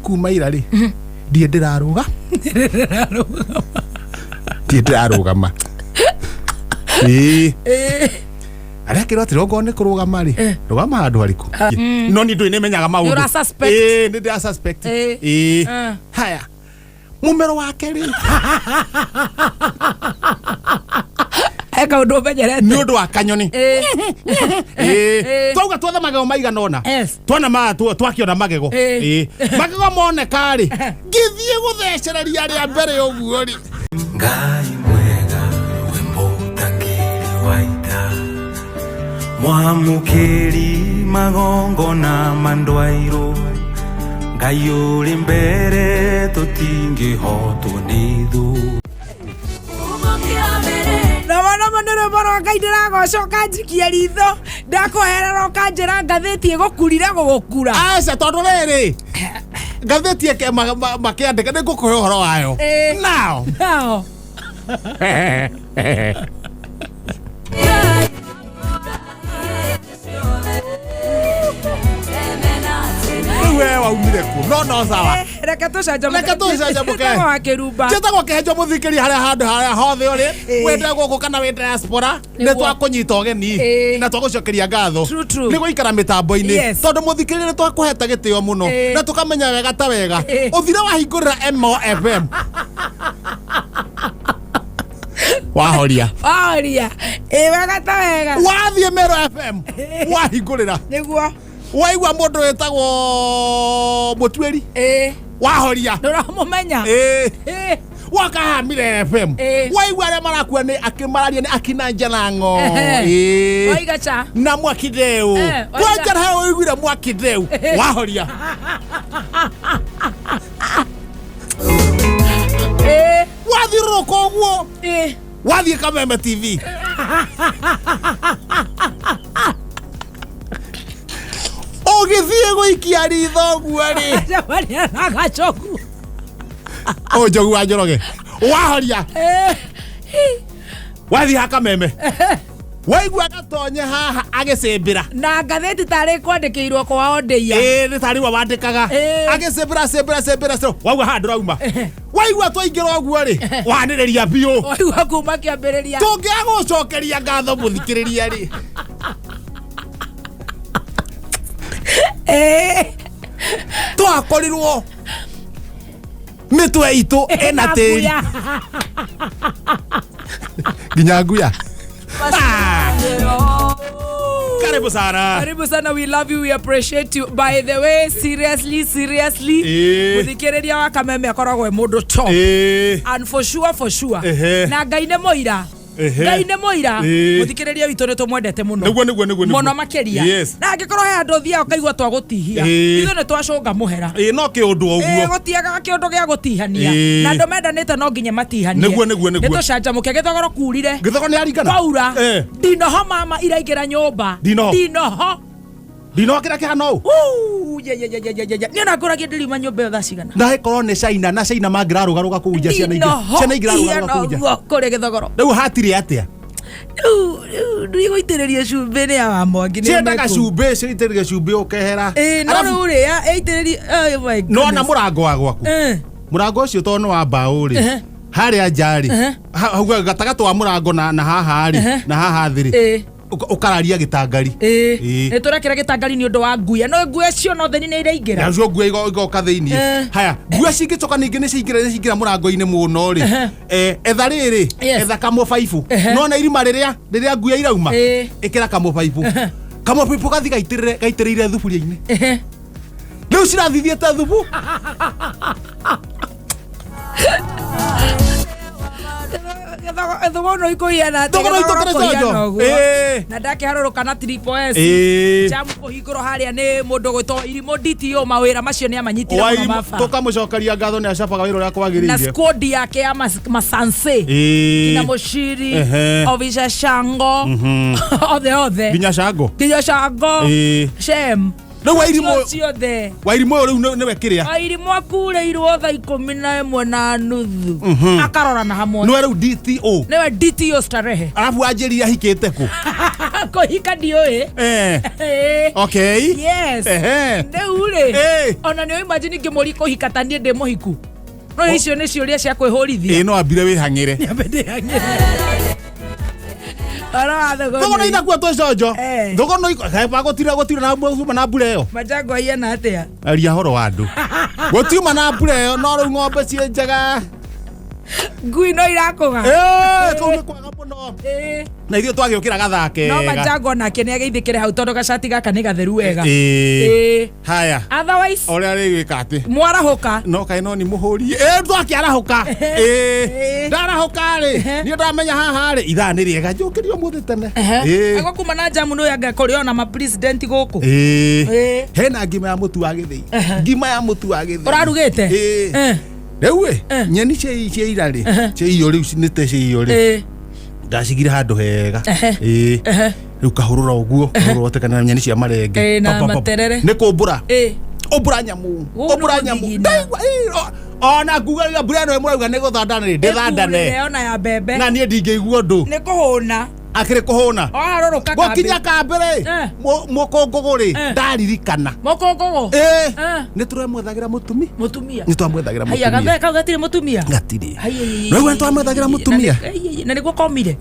Kuma ira rĩ, ndiĩ ndĩrarũga, ndiĩ ndĩrarũgama. Ĩĩ, arĩa akĩrwo atĩrĩ, ongorwo nĩ kũrũgama rĩ, rũgama handũ harĩkũ? No niĩ ndũĩ, nĩmenyaga maũndũ. Nĩ ũra suspect. Ĩĩ, nĩ ndĩra suspect. Ĩĩ. Ĩĩ. Haya, mũmero wake rĩ, He kaũndũ ũmenyerete. Nĩ ũndũ wa kanyoni. Ĩĩ. Ĩĩ. Twauga twethe magego maigana ũna. Twona ma twakĩona magego. Ĩĩ. Ĩĩ. Magego moneka rĩ, ngĩthiĩ gũthecereria rĩa mbere ũguo rĩ, Ngai mwega, we mũtangĩri wa ita, mwamũkĩri magongona mandwairũ, Ngai ũrĩ mbere, tũtingĩhotwo nĩ thũ. Nomo nomo nĩ rwĩmbo rwa Ngai. Ndĩragoca ũkanjikia ritho, ndakweherera ũkanjĩra ngathĩti ĩgũkurire gũgũkura. Aca, tondũ rĩrĩ ngathĩti ĩke makĩandĩka, nĩ ngũkũhe ũhoro wayo. Ĩĩ. Now. Nao. Rĩu we waumire ku? No sawa. Reke tũcanjamũke. Reke tũcanjamũke. Njĩtagwo wa Kĩrumba. Njĩtagwo Kĩhenjo. Mũthikĩria harĩa handũ harĩa hothe ũrĩ, Ĩĩ. wĩte gũkũ kana wĩ diaspora, nĩ twakũnyita ũgeni na twagũcokeria ngatho True, true. nĩ gũikara mĩtambo-inĩ, tondũ mũthikĩria nĩ twakũhete gĩtĩo mũno na tũkamenya wega ta wega. Ũthire wahingũrĩra MOFM, wahoria. Wahoria, ĩ wega ta wega. Wathiĩ Mero FM, wahingũrĩra, waigua mũndũ wĩtagwo Mũtuĩri, wahoria. Ndũramũmenya. Ĩĩ. Ĩĩ. Wakahamire FM, waigua arĩa marakua nĩ akĩmararia nĩ akina Njalango. Ĩĩ. Waiga cha. Na Mwakideu. Waiga. Kwanja haha ũiguire Mwakideu, wahoria. Wathiũrũrũka ũguo, wathiĩ Kameme TV, ũgĩthiĩ gũikia ritho ũguo rĩ, Cemania na Gacogu. Å Njogu wa Njoroge, wahoria. Wathiĩ ha Kameme, waigua gatonye haha agĩcĩmbĩra. Na ngathĩti tarĩ kwandĩkĩirwo kwao ndĩia. Ĩĩ, nĩ tarĩ we wandĩkaga. Agĩcĩmbĩra cĩmbĩra cĩmbĩra cĩmbĩra, waigua haha ndũrauma, waigua twaingĩra ũguo rĩ, wanĩrĩria biũ. Waigua kuma kĩambĩrĩria. Tũngĩaga gũcokeria ngatho mũthikĩrĩria rĩ, twakorirwo mĩtwe itũ ĩna tĩri. Nguya. Nginya nguya. Ah! Karibu sana. Karibu sana, we love you, we appreciate you. By the way, seriously, seriously, mũthikĩrĩria wa Kameme akoragwo e mũndũ top. And for sure, for sure. Na Ngai nĩ mũira. Ngai nĩ mũira. Mũthikĩrĩria witũ nĩ tũmwendete mũno. Nĩguo, nĩguo, nĩguo, nĩguo. Mũno makĩria. Na angĩkorwo he handũ ũthiaga ũkaigua twagũtihia, ithuĩ nĩ twacũnga mũhera. Ĩĩ, no kĩũndũ o ũguo. Gũtiagaga kĩũndũ gĩa gũtihania. Na andũ mendanĩte no nginya matihanie. Nĩguo, nĩguo, nĩguo. Nĩ tũcanjamũke. Gĩthogoro kurire. Gĩthogoro nĩ aringana. Kwaura. Ndinoho mama iraingĩra nyũmba. Ndinoho. Ndinoho. Ndinoho kĩrĩa kĩhana ũũ. Uu, ye, ye, ye, ye, ye, ye, ye. Niĩ ona ngũragia ndĩriuma nyũmba ĩyo thaa cigana. Na ĩkorwo nĩ China, na China mangĩrarũgarũga kũu nja, ciana ingĩ Ndinoho ciana ingĩrarũgarũga ihana kũu nja. ũguo kũrĩa gĩthogoro. Rĩu hatirĩ atĩa? Rĩu ndigũitĩrĩria cumbĩ nĩ ya wa Mwangi nĩ Ciendaga mekũ. cumbĩ, ciitĩrĩria cumbĩ ũkehera. Ĩĩ, no Arabu- rĩu rĩ ya ĩitĩrĩrie, oh my Nona goodness. mũrango wa gwaku, mũrango ũcio tondũ nĩ wa mbaũ rĩ, harĩa nja rĩ, hau gatagatĩ wa mũrango na haha rĩ, na haha thĩ rĩ, ũkararia gĩtangari. Ĩĩ. Ĩĩ. Nĩ tũrekĩra gĩtangari nĩ ũndũ wa nguya, no nguya cio no theni nĩ iraingĩra. Nacio nguo igoka thĩinĩ. Haya, nguo cingĩcoka ningĩ nĩ ciingĩra mũrango-inĩ mũno rĩ, etha rĩrĩ, etha kamũbaibũ. Nona irima rĩrĩa nguya irauma, ĩkĩra kamũbaibũ gathi gaitĩrĩire thuburia-inĩ. Rĩu cirathithiĩte thubu. Thogoro ikũhiana atĩa? Thogoro Gĩthogoro itũkĩrĩ kũhiana conjo. ũguo. Na ndakĩharũrũka na triple S. Jamu kũhingũrwo harĩa nĩ mũndũ gwĩtwo Irimũ DTO, mawĩra macio nĩ amanyitire mũno. Wairimũ, Maba tũkamũcokeria ngatho nĩ acabaga wĩra ũrĩa na kwagĩrĩire. squad yake ya masanse na Mũciri, Ofisa Shango, othe othe. Nginya Shango. Nginya Shango. Shem. Rĩu Wairimũ ciothe. Wairimũ ũyũ rĩu nĩwe kĩrĩa. Wairimũ akurĩirwo thaa 11:30, akarorana hamwe. Nĩwe rĩu DTO. Nĩwe DTO Starehe. Arabu anjĩrire ahikĩte kũ? Kũhika ndiũĩ. Okay. Yes. Rĩu rĩ, ona nĩ imagine ngĩmũri kũhika ta niĩ ndĩ mũhiku. No icio nĩ ciũria cia kwĩhũrithia. Ĩ no ambire wĩhang'ĩre. Nyambe ndĩhang'ĩre. Ũhoro wa Thogono thogoni. ithakua twĩ conjo. Thogono gũtirĩ gũtirĩ na kuma na mbura ĩyo. Majango ahiana atĩa? Aria horo wa andũ. Gũtiuma na mbura ĩyo no rĩu ng'ombe ciĩ njega. Ngui no irakũga. Kũu nĩ kwega mũno. Na ithuĩ twagĩũkĩra gathaa No kega. Majango nake nĩ ageithĩkĩre hau tondũ gacati gaka nĩ gatheru wega. Haya. Otherwise Ũrĩa rĩgwĩka atĩ. mwarahũka. No kaĩ no ni mũhũrie. Twakĩarahũka. Ndarahũka rĩ. Niĩ ndamenya haha rĩ ithaa nĩ rĩega njũkĩrio ũmũthĩ tene. Agwo kuma na jamu nĩ anga kũrĩ ona ma president gũkũ. Hena ngima ya mũtu wa gĩthĩi. Ngima ya mũtu wa gĩthĩi. Ũrarugĩte? Rĩu ĩ nyeni cia ira rĩ cia irio rĩu nĩ te cia irio rĩ ndacigire handũ hega. Rĩu kahũrũra ũguo kahũrũra ũtekana nyeni cia marenge. Na materere. Nĩ kũmbũra. Ũmbũra nyamũ. Ũmbũra nyamũ. Ndaigua ona nguga mbura ĩno mũrauga nĩ gũthandana rĩ ndĩthandane. Ona ya mbembe. Na niĩ ndingĩigua ũndũ. Nĩ kũhũna. Akĩrĩ kũhũna. Oharũrũka kambĩ. Gũkinya kambĩ rĩ mũkũngũgũ rĩ ndaririkana. Mũkũngũgũ? Nĩ tũramwethagĩra mũtumi. Mũtumia. Nĩ twamwethagĩra Haiya mũtumia. gathe kau gatirĩ mũtumia. Gatirĩ. Rĩu nĩ twamwethagĩra mũtumia. Na nĩguo komire.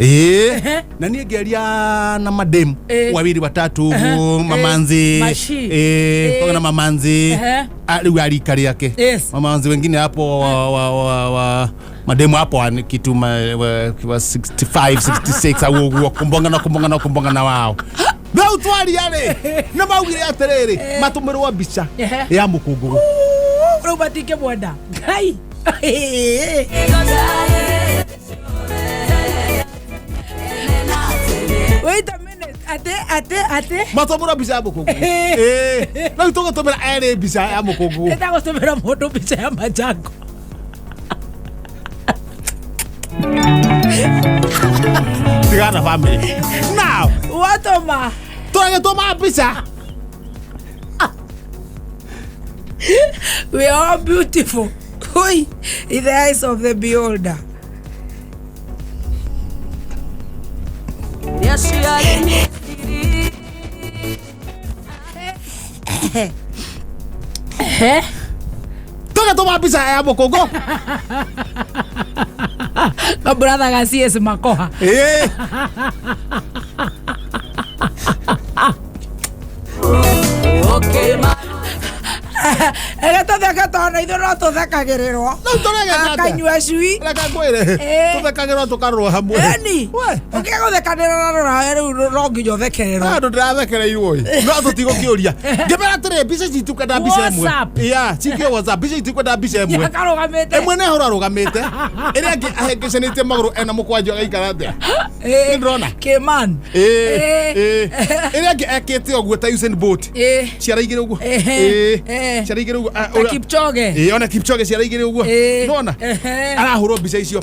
Na niĩ ngĩaria na madem wawili watatu ũguo mamanzi. Mashi. Na mamanzi. Rĩu arika rĩake. Mamanzi wengine hapo wa mademu hapo ni kitu wa 65 66 au ũguo kumbongana kumbongana kumbongana wao. Rĩu twaria rĩ nĩ maugire atĩrĩrĩ matũmĩrwo mbica ya mũkũngũgũ. Rĩu matingĩmwenda. Ngai. Wait a minute. Ate ate ate. Matũmĩrwo mbica ya mũkũngũgũ. Rĩu tũgũtũmĩra erĩ mbica ya mũkũngũgũ. Nĩtagũtũmĩra mũndũ mbica ya majango. Tigana family. Now, watoma. Tũragĩtũma mbica. We are all beautiful. Oi, in the eyes of the beholder. Tũgĩtũma mbica ya mũkũngũ. Ka brother ga CS Makoha. Okay, ma. Ere tũtheke tondũ ithuĩ no tũthekagĩrĩrwo. Akanyua cui. Reke ngwĩre. Tũthekagĩrĩrwo tũkarorwo hamwe. Ĩni. Ũkĩgũthekanĩra na rũrawe rĩu no nginya ũthekererwo. Andũ ndĩrathekereirwo ĩ. No tũtigũkĩũria. Ngĩmera atĩrĩ mbica ici itikwenda mbica ĩmwe. WhatsApp. Yeah, cikio WhatsApp. Mbica itikwenda mbica ĩmwe. Akarũgamĩte. Ĩmwe nĩ hũra arũgamĩte. Ĩrĩa ĩngĩ ahĩngĩcanĩtie magũrũ ena mũkwanjũ agaikara atĩa. Nĩ ndĩrona. Kĩman. Ĩrĩa ĩngĩ ekĩte ũguo ta Usain Bolt. Ciara igĩrĩ ũguo. Ciara igĩrĩ ũguo. Ta Kipchoge. Ona Kipchoge ciara igĩrĩ ũguo. Nona. Arahũrwo mbica icio.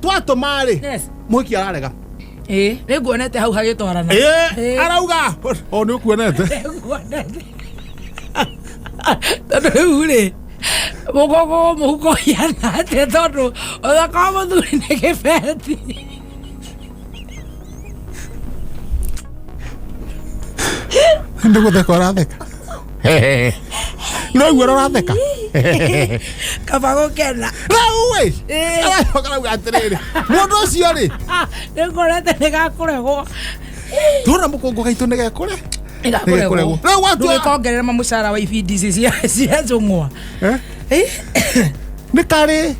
Twatũma rĩ. Mũhiki ararega. Nĩ nguonete hau hagĩtwarana. Arauga. O nĩ ũkuonete. Nĩ nguonete. Tondũ rĩu rĩ mũgongo mũhuko ũhiana atĩa tondũ ũthaka wa mũthuri nĩ kĩbeti. Nĩ gũtheka ũratheka. No guo ũratheka. Kaba gũkena. Rĩu ĩ. Aracoka arauga atĩrĩrĩ. Mũndũ ũcio rĩ. Nĩ nguonete nĩ gakũregwo. Tuona mũkũngũ gaitũ nĩ gekũre. Nĩgakũregwo. Rĩu watua. Ndũgĩkongerera mũcara wa ibindi ici cia njũng'wa. Nĩ karĩ.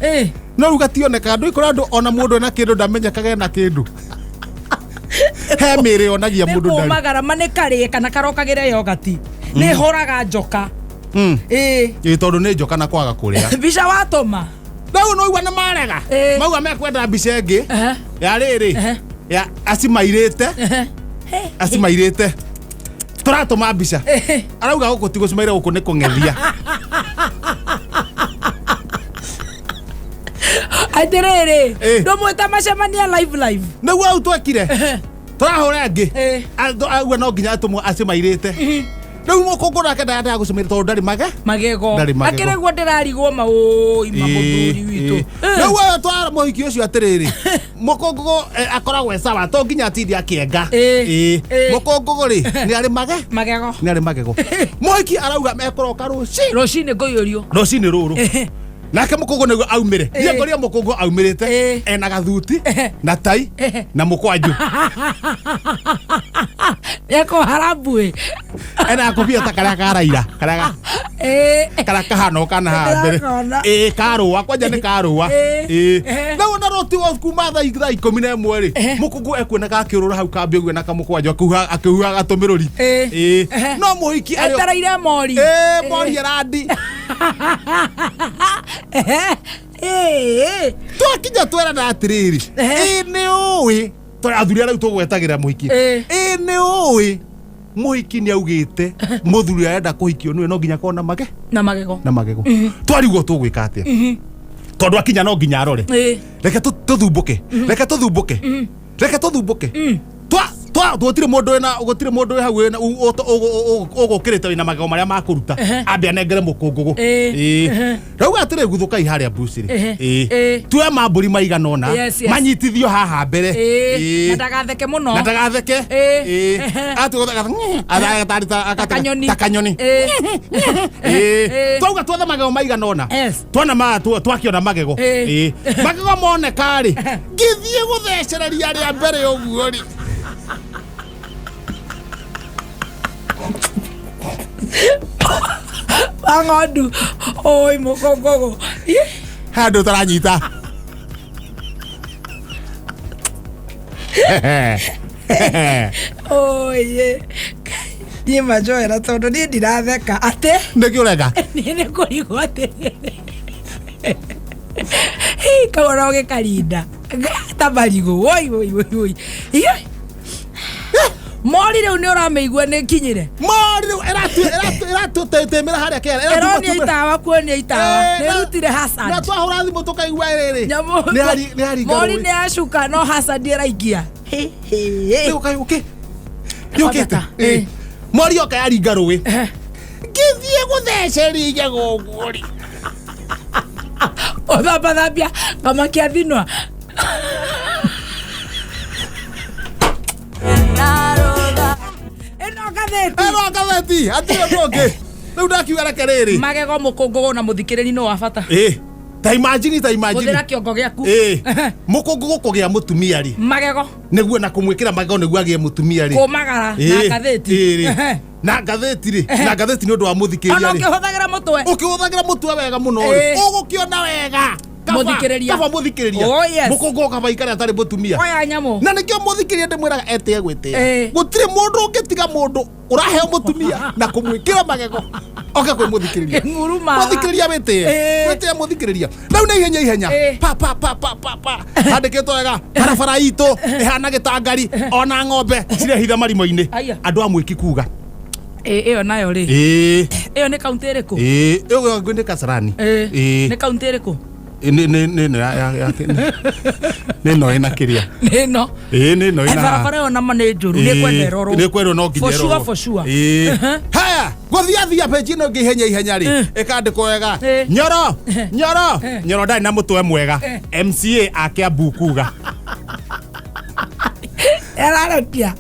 No rĩu gationekaga ndũikora andũ ona mũndũ ena kĩndũ ndamenyekaga ena kĩndũ. He mĩĩrĩ yonagia mũndũ Nĩ ndarĩ. kũmagara ma nĩ karĩe kana karokagĩre yogati. Nĩ hũraga njoka. Ĩ tondũ nĩ njoka na kwaga kũrĩa. Mbica watũma. Rĩu no igua nĩ marega. Mauga mekwenda mbica ĩngĩ. Ya rĩrĩ. Ya acimairĩte. Acimairĩte. Tũratũma mbica. Arauga gũkũ ti gũcimaira gũkũ nĩ kũng'ethia. Atĩrĩrĩ. Ndũmwĩta macemania live live. Nĩguo hau twekire. Tũrahũra ĩngĩ. Auga no nginya atũmwo acimairĩte. Rĩu mũkũngũ nake ndarenda gũcemania tondũ ndarĩ mage. Magego. Ndarĩ magego. Akĩrĩ guo ndĩrarigwo maũi ma mũthuri witũ. Rĩu wewe twara mũhiki ũcio atĩrĩrĩ, mũkũngũgũ akoragwo e sawa, to nginya atinde akĩenga. Mũkũngũgũ rĩ, nĩ arĩ mage? Magego. Nĩ arĩ magego. Mũhiki arauga mekũroka rũci Rũcinĩ ngũiyũrio. Rũcinĩ rũrũ. Nake mũkũngũ nĩguo aumĩre. Niĩ ngorire mũkũngũ aumĩrĩte ena gathuti na tai na mũkwanjũ. Ekũhara mbuĩ. Ena gakobia ta karĩa ka Raila, karĩa karĩa kahana kana haha mbere. Ndĩrakona. Ĩĩ, karũa kwanja nĩ karũa. Ĩĩ. Rĩu ona rũti kuma thaa 11 rĩ, mũkũngũ ekuonaga akĩũrũra hau kambĩ ũguo na kamũkwanjũ akĩhuhaga tũmĩrũri. Ĩĩ. No mũhiki arĩ Etereire mori. Ĩĩ, mori ĩrandi. Twakinya twerana atĩrĩrĩ, ĩĩ nĩ ũĩ tondũ athuri arĩa rĩu tũgwetagĩra mũhiki, ĩĩ nĩ ũĩ mũhiki nĩ augĩte mũthuri arenda kũhikio nĩwe no nginya akorwo na mage Na magego. Na magego. Twarigwo tũgwĩka atĩa tondũ akinya no nginya arore. Reke tũthumbũke, reke tũthumbũke, reke tũthumbũke. Twa twa gũtirĩ mũndũ wĩna, gũtirĩ mũndũ wĩ hau wĩna ũgũkĩrĩte wĩna magego marĩa makũruta ambe anengere mũkũngũgũ. Rauga atĩrĩ, guthũkai harĩa mbuci rĩ. Tuoe mambũri maigana ũna manyitithio haha mbere. Na ndagatheke mũno. Na ndagatheke. Ta kanyoni. Ta kanyoni. Twauga twethe magego maigana ũna. Twona ma twakĩona magego. Magego moneka rĩ, ngĩthiĩ gũthecereria rĩa mbere ũguo rĩ, Wa ng'ondu oi mũkũngũgũ. Handũ ũtaranyita. Oye niĩ manjoera tondũ niĩ ndiratheka atĩ. Nĩkĩ ũreka? Niĩ nĩ kũrigwo atĩrĩrĩ, kau ona ũgĩkarinda ta marigũ, woi woi woi woi. Ih! Mori rĩu nĩ ũramĩigua nĩ kinyire. Mori rĩu ĩratũtĩmĩra harĩa kĩara. Ĩronia itawa, kuonia itawa. Nĩ ĩrutire na hazard. Twahũra thimũ tũkaigua rĩrĩ. Nyamũ. Nĩ haringa Mori rũĩ. nĩ yacuka no hazard ĩraikia. Rĩu ũke yũkĩte. Bata. Mori yoka yaringa rũĩ, ngĩthiĩ gũtheceria igego ũguo rĩ, Ũthambathambia kamakia thinwa. Ĩno ngathĩti. Ĩno ngathĩti hatirĩ ũndũ ũngĩ. Rĩu ndakiuga reke rĩrĩ. Magego, mũkũngũgũ na mũthikĩrĩri nĩ wa bata. Ĩ, ta imagine, ta imagine. Hũthĩra kĩongo gĩaku. Ĩ, mũkũngũgũ kũgĩa mũtumia rĩ, Magego. Nĩguo na kũmwĩkĩra magego nĩguo agĩe mũtumia rĩ. Kũmagara na ngathĩti. Ĩ rĩ. Na ngathĩti rĩ, na ngathĩti nĩ ũndũ wa Ona mũthikĩrĩria rĩ, ũkĩhũthagĩra mũtwe. Ũkĩhũthagĩra mũtwe wega mũno rĩ, ũgũkĩona wega. Mũthikĩrĩria. Kaba mũthikĩrĩria. Oh, yes. Mũkũngũ kaba ikare atarĩ mũtumia. Oya nyamũ. Na nĩkĩo mũthikĩrĩria ndĩmwĩraga etĩe gwĩtĩa. Gũtirĩ mũndũ ũngĩtiga mũndũ ũraheo mũtumia na kũmwĩkĩra magego oke kwĩ mũthikĩrĩria. Ng'uruma. Mũthikĩrĩria wĩtĩe. Wĩtĩe mũthikĩrĩria. Rĩu nĩ ihenya ihenya. Pa pa pa pa pa pa, handĩkĩtwo wega, barabara itũ ĩhana gĩtangari, ona ng'ombe cirehitha marimo-inĩ. Aya. Andũ a mwĩki kuga. Ĩyo nayo rĩ, ĩyo nĩ kaunti ĩrĩkũ? Ĩĩ, ĩyo nĩ Kasarani. Ĩĩ. Nĩ kaunti ĩrĩkũ? Nĩ nĩ nĩ ĩno ya nĩ ĩno ĩna kĩrĩa. Nĩ ĩno? Ĩĩ, nĩ ĩno ĩna. Barabara ĩyo nama nĩ njũru, nĩ kwenda ĩrorwo. Nĩ kwendwo no nginya For sure, ĩrorwo. for sure. Ĩĩ. Haya, gũthiathia page ĩno ĩngĩ ihenya ihenya rĩ, ĩkandĩkwo wega, Nyoro, Nyoro, Nyoro ndarĩ na mũtwe mwega, MCA a Kiambu kuga. Ĩrarekia.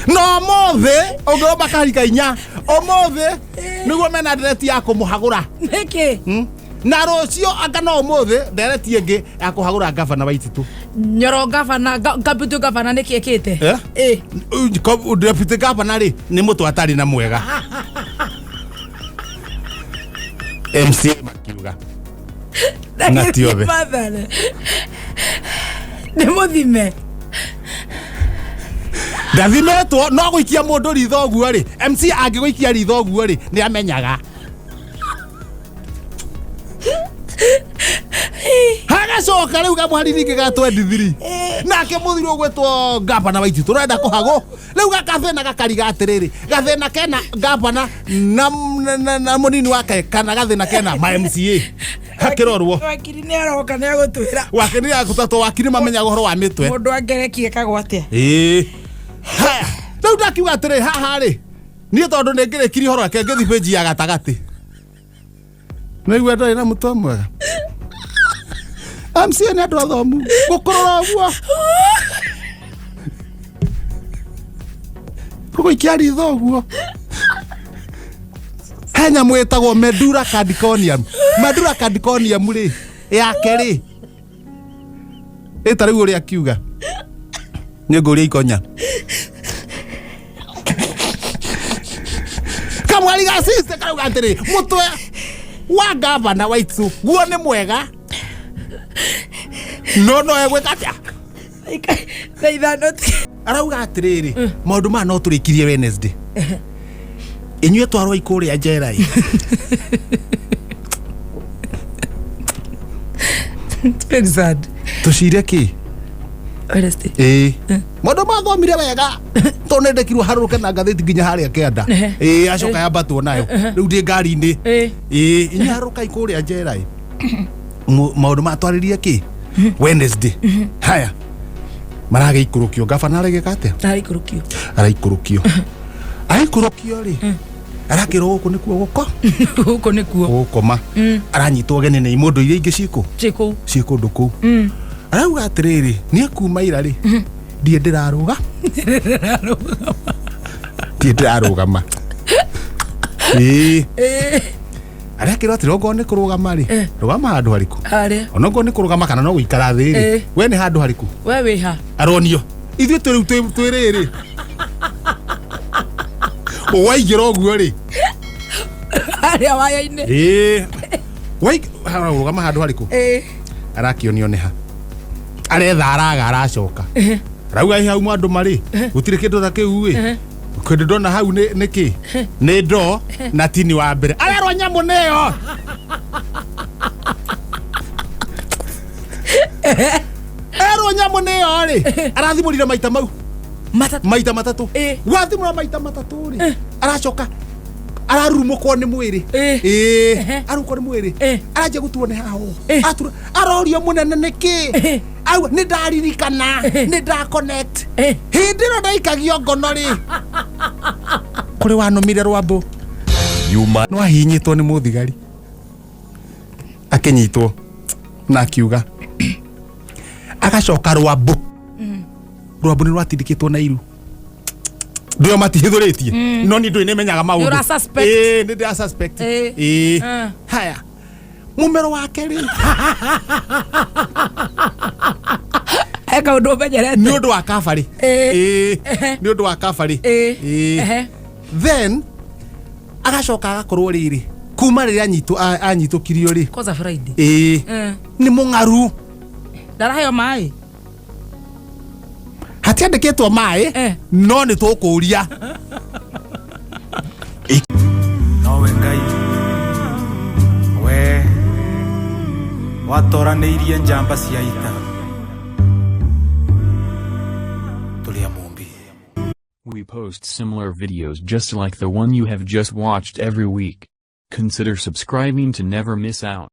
Na ũmũthĩ ũngĩrwo makarika inya ũmũthĩ nĩguo mena ndereti ya kũmũhagũra. Nĩkĩ? Na rũciũ anga no ũmũthĩ ndereti ĩngĩ ya kũhagũra ngavana wa Ititu. Nyoro gavana, deputy gavana nĩkĩ ĩkĩte? Eh? Ĩ. Deputy gavana rĩ, nĩ mũtwe atarĩ na mwega, MCA makiuga. Na ti othe. Mathare. Nĩ mũthime. Ndathimetwo no gũikia mũndũ ritho ũguo rĩ, MC angĩgũikia ritho ũguo rĩ, nĩ amenyaga. Hagacoka rĩu kamũhari ningĩ ga 23, nake mũthuri ũgwĩtwo gavana wa Ititu ũrenda kũhagwo rĩu gakathĩna gakariga atĩrĩrĩ, gathĩna kena gavana na mũnini wake kana gathĩna kena ma MCA. Hakĩrorwo. Wakiri nĩ aroka nĩ agũtwĩra. Wakiri agũtatwo, wakiri mamenyaga ũhoro wa mĩtwe. Mũndũ angerekie kagwo atĩa? Ĩĩ, haya, rĩu ndakiuga atĩrĩ, haha rĩ, niĩ tondũ nĩ ngĩrĩkirie ũhoro wake, ngĩthiĩ page ya gatagatĩ. Nĩigua ndarĩ na mũtwe mwega. MCA nĩ andũ athomu gũkũrũra ũguo, gũgũikia ritho ũguo. He nyamũ ĩtagwo medura cadiconium. Medura cadiconium rĩ, yake rĩ, ĩta rĩu ũrĩa akiuga nĩ ngũria ikonya kamwari ga sister karauga atĩrĩ, mũtwe wa gavana wa itũ guo nĩ mwega, no no egwĩka atĩa? Thaa 5 Arauga atĩrĩrĩ, maũndũ maya no tũrĩkirie Wednesday, inyuĩ twarwo ikũrĩa njera ĩ. It's very sad. Tũcire kĩ? Wednesday. Ĩĩ, maũndũ mathomire wega tondũ nĩ ndekirwo harũrũke na ngathĩti nginya harĩa kĩanda. Ĩĩ, acoka yambatwo nayo rĩu ndĩ ngari-inĩ. Ĩĩ, inyuĩ harũrũkai kũrĩa njera ĩ. Maũndũ matwarĩrie kĩ Wednesday. Haya, maragĩikũrũkio, gabana aregeka atĩa? Araikũrũkio. Araikũrũkio, aikũrũkio rĩ, arakĩrwo gũkũ nĩkuo gũko Gũkũ nĩkuo gũkoma. Aranyitwo ũgeni nĩ imũndũ iria ingĩ ciĩkũ Ciĩ kũu. Ciĩ kũndũ kũu. Arauga atĩrĩrĩ, niĩ kuma ira rĩ, ndiĩ ndĩrarũga, ndiĩ ndĩrarũgama. Ĩĩ, arekĩrwo atĩrĩ, okorwo nĩ kũrũgama rĩ, rũgama handũ harĩkũ? Harĩa. Onokorwo nĩ kũrũgama kana no gũikara thĩ rĩ, we nĩ handũ harĩkũ? We wĩ ha? Aronio ithuĩ twĩ rĩu twĩ rĩrĩ waigĩra ũguo rĩ. Harĩa waya-inĩ. Ĩĩ, rũgama handũ harĩkũ? Arakĩonio nĩ ha aretha, araga, aracoka arauga ĩ hau andũ marĩ gũtirĩ kĩndũ ta kĩu ĩ. Kĩndũ ndona hau nĩ kĩ nĩ ndoo na tini wa mbere arerwo nyamũ nĩyo erwo nyamũ nĩyo rĩ, arathimũrire maita mau 3. Maita 3. Wathimũra maita 3 rĩ, aracoka ararurumũkwo nĩ mwĩrĩ. Ĩĩ, arurumũkwo nĩ mwĩrĩ. Aranjia gũturwo nĩ haha ũũ. Atura, arorio, mũnene, nĩ kĩ? Au nĩ ndaririkana, nĩ nda connect hĩndĩ ĩno ndaikagio ngono rĩ, kũrĩ wanũmire rwambũ Yuma no ahihinyĩtwo nĩ mũthigari, akĩnyitwo na akiuga agacoka rwambũ. Rwambũ nĩ rwatindĩkĩtwo na iru ndĩo matihithũrĩtie, no niĩ ndũĩ nĩmenyaga maũndũ. Nĩ ũra suspect. Ĩĩ, nĩ ndĩra suspect. Ĩĩ. Haya, mũmero wake rĩ, He kaũndũ ũmenyerete. Nĩ ũndũ wa kabarĩ. Ĩĩ. Ĩĩ, nĩ ũndũ wa kabarĩ. Ĩĩ. Ĩĩ. Then agacoka agakorwo rĩrĩ, kuma rĩrĩa anyitũkirio rĩ, Kwanza Friday. Ĩĩ, nĩ mũng'aru. Ndaraheo maĩ. Hatiandĩkĩtwo maĩ. No nĩ tũkũria. Nowe Ngai we watoranĩirie njamba cia ita tũrĩ a Mũmbi. We post similar videos just like the one you have just watched every week. Consider subscribing to never miss out.